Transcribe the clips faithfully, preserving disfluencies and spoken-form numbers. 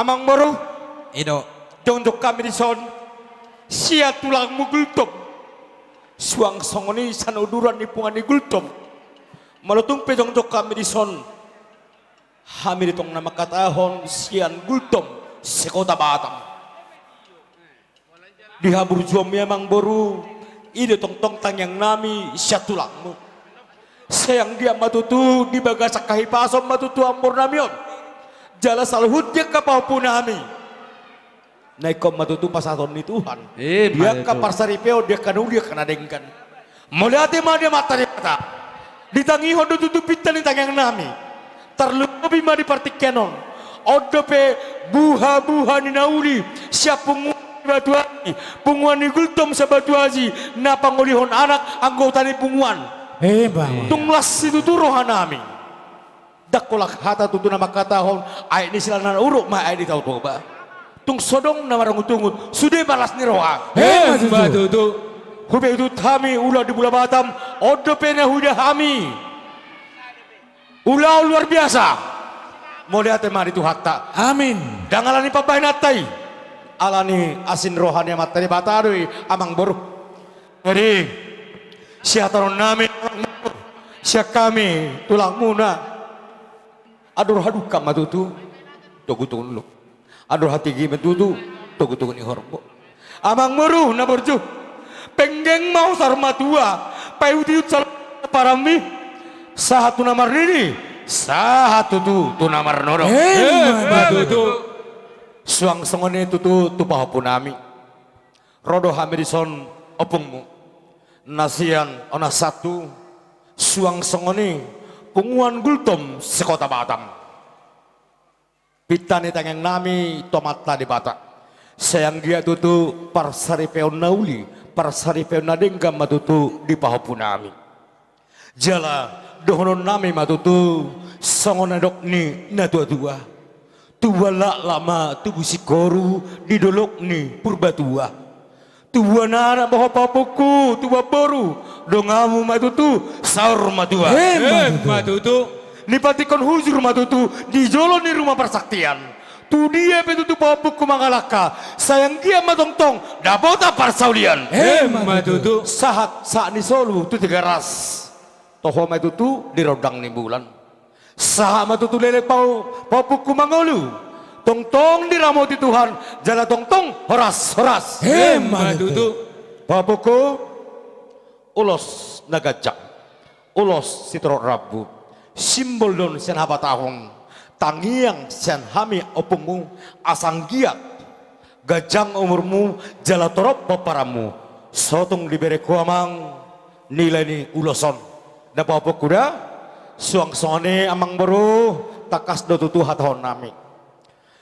Amangboru. I do. Jongjong hami dison sian tulangmu Gultom. Suang songon i sian uduran ni punguan ni Gultom. Molo tung pe jongjong hami dison, hami do tong na mangkatahon sian Gultom sekota Batam. Di haburjuonmi amangboru, i do tongtong tangiangnami sian tulangmu. Sai anggiat ma tutu di bagasan hahipason ma tutu ambornami on. Jala saluhut di angka pahompunami na ingkon ma tutu pasahaton ni Tuhan. Eh, di angka parsaripeon, di angka na uli, angka na denggan. Mauliate ma di Amanta Debata. Ditangihon do tutu pinta ni tangiangnami. Tarlumobi ma di partingkian on. On dope buhabuha ni na uli sian punguan ni Batu Aji, punguan ni Gultom se-Batu Aji, na pangolihon anak anggota ni punguan. Eh, bah. Tung las situtu rohanami. Ndang holan hata tutu na mangkatahon, aek ni silala na uruk ma aek ni Tao Toba. Tung so adong na marungutungut, sude ma las ni roha. Emma tutu. Hupaihutihut hami ulaon di Pulo Batam, on dope na huida hami. Ulaon luar biasa. Mauliate ma di Tuhanta. Amin. Ndang alani pambahenanta i. Alani asi ni roha ni Amanta Debata do i, amangboru. Jadi, sihatoronnami, sian hami, tulangmuna. Andor hadungka ma tutu, togutogu ni lombu. Andor hatiti ma tutu, togutogu ni horbo. Amangboru na burju, penggeng ma ho saur matua, paihutihut saluhut pomparanmi, sahat tu na marnini, sahat tutu tu na marnono. Emma tutu. Suang songon i tutu tu pahompunami. Ro do hami dison ompungmu na sian Onan Santu, suang songon i punguan Gultom sekota Batam. Pinta ni tangiangnami tu Amanta Debata. Sai anggiat tutu parsaripeon na uli, parsaripeon na denggan ma tutu di pahompunami. Jala dohononnami ma tutu songon na nidok ni natuatua. Tubuan laklak ma tubu singkoru di dolok ni Purbatua. Tubuan anak ma ho pahompuku, tubuan boru, donganmu ma tutu saur matua. Emma tutu. Dipatikon hujur ma tutu di jolo ni ruma parsaktian. Tudia pe tutu pahompuku mangalangka, sai anggiat ma tongtong dapotan parsaulian. Emma tutu. Sahat sahat ni solu tu Tigaras. Toho ma tutu di rondang ni bulan. Sahat ma tutu leleng pahompuku mangolu. Tongtong diramoti Tuhan, jala tongtong horas-horas. Emma tutu. Pahompuku, ulos na ganjang. Ulos sitorop rambu. Simbol do on sian habatahon. Tangiang sian hami ompungmu, asa anggiat ganjang umurmu, jala torop pomparanmu. So tung dibereng ho amang nilai ni ulos on. Da pahompuku da, suang songon i amangboru, tangkas do tutu hatahononnami.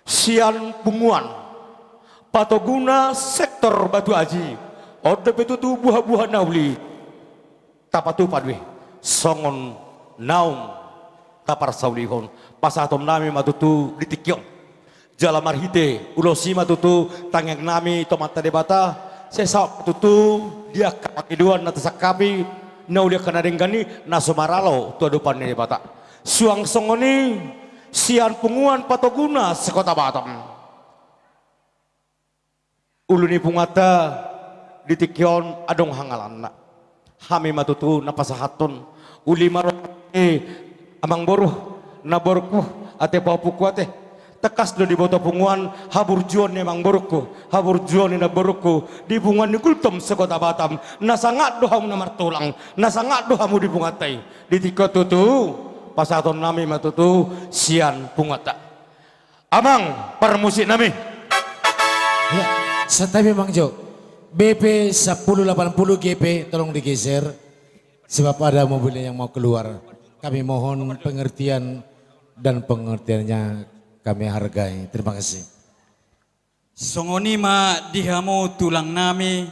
Sian punguan Patoguna sektor Batu Aji, on dope tutu buhabuha na uli. Tapatupa do i songon naung taparsaulihon, pasahatonnami ma tutu di tingki on. Jala marhite ulos i ma tutu tangiangnami tu Amanta Debata, sai saut ma tutu di angka pangidoan na tasangkapi, na uli angka na denggan i, na so maralo tu adopan ni Debata. Suang songon i sian punguan Patoguna sekota Batam. Ulu ni punguanta di tingki on adong hangalanna. Hami ma tutu na pasahathon. Uli ma roha, amangboru, namborungku, ate pahompuku ate. Tangkas do diboto punguan haburjuon ni amangborungku, haburjuon ni namborungku di punguan ni Gultom sekota Batam. Na sangap do hamu na martulang, na sangap do hamu di punguanta i. Di tingki on tutu pasahatonnami ma tutu sian punguanta. Amang parmusiknami. Ya, santabi Amang Jo. B P sepuluh delapan puluh G P tolong digeser. Sebab ada mobil yang mau keluar. Kami mohon pengertian dan pengertiannya kami hargai. Terima kasih. Songon i ma di hamu tulangnami,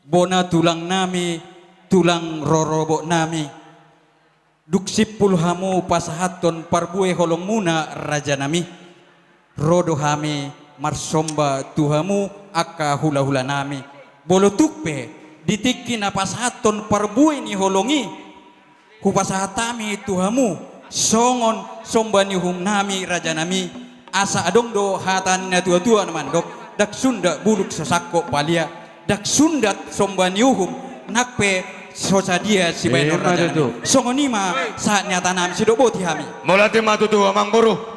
bona tulangnami, tulang rorobotnami. Dung simpul hamu pasahathon parbue holongmuna rajanami, ro do hami marsomba tu hamu angka hulahulanami. Molo tung pe di tingki na pasahathon parbue ni holong i, hupasahat hami tu hamu songon somba ni uhumnami rajanami, Asa adong do hata ni na tua-tua na mandok, ndang sundat bulung so sangkot palia, ndang sundat somba ni uhum, nang pe so sadia sibaenon raja. Songon i ma sahat ni hata nami, sidok boti hami. Mauliate ma tutu, Amangboru.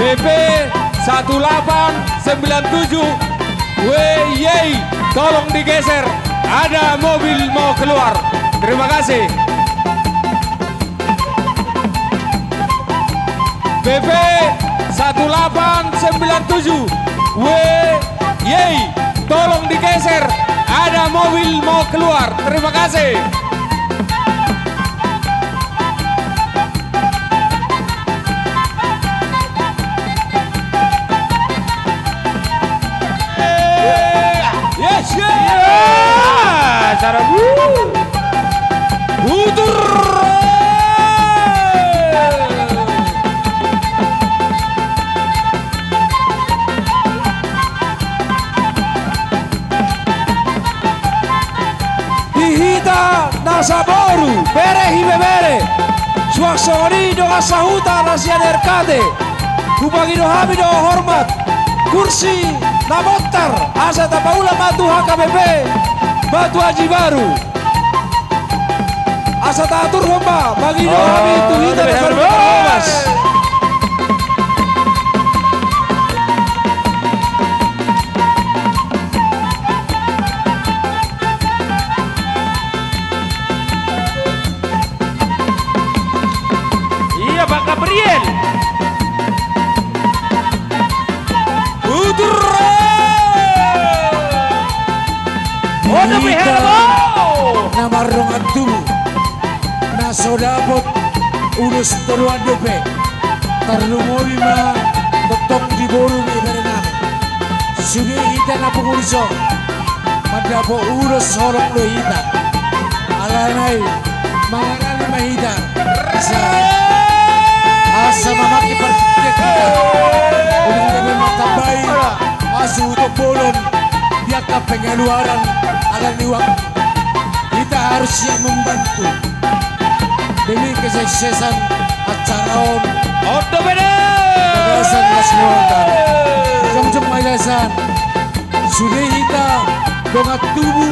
B P satu delapan sembilan tujuh W Y, tolong digeser, ada mobil mau keluar. Terima kasih. B P satu delapan sembilan tujuh W Y, tolong digeser, ada mobil mau keluar. Terima kasih. Yes, yes. Acara, wuh. Utur. Di hita na saboru, bere ibebere, suang songon i dongan sahuta na sian R K T, hupangido hami do hormat, kursi na montar, asa tapaula ma tu H K B P Batu Aji Baru. Asa taturhon ma, mangido hami tu hita na saboru. Iya, Pak Gabriel. Utur. Di hita na mardongan tubu, na so dapot ulos toruan dope, tarlumobi ma tongtong di boru ni bere nami. Sude hita na pungu dison, mandapot ulos holong do hita. Alana i, mangarani ma hita, asa, asa mamangke partingkian hita. Unang gabe martambai, asa tu bolon, di angka pengeluaran, alani waktu. Di harus siap membantu demi kesuksesan acara on. Ondo beda. Bagasan las muatan. Jongjong ma i lasan. Sude hita dongan tubu,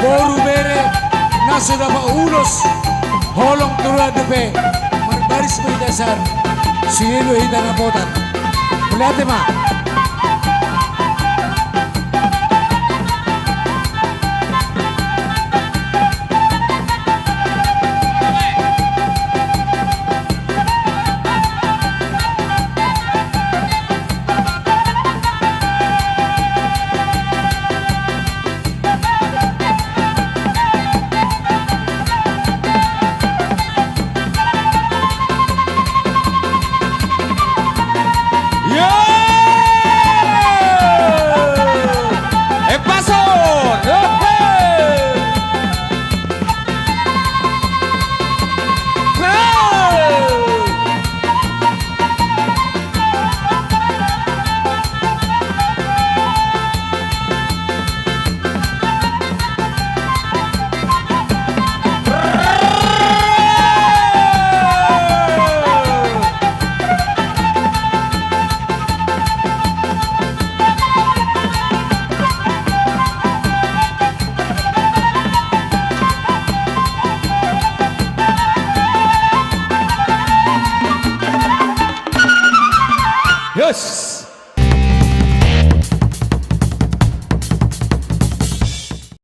boru, bere na so dapot ulos, holong tu roha dope, marbaris ma i lasan. Sude do hita dapotan. Mauliate ma. Yes.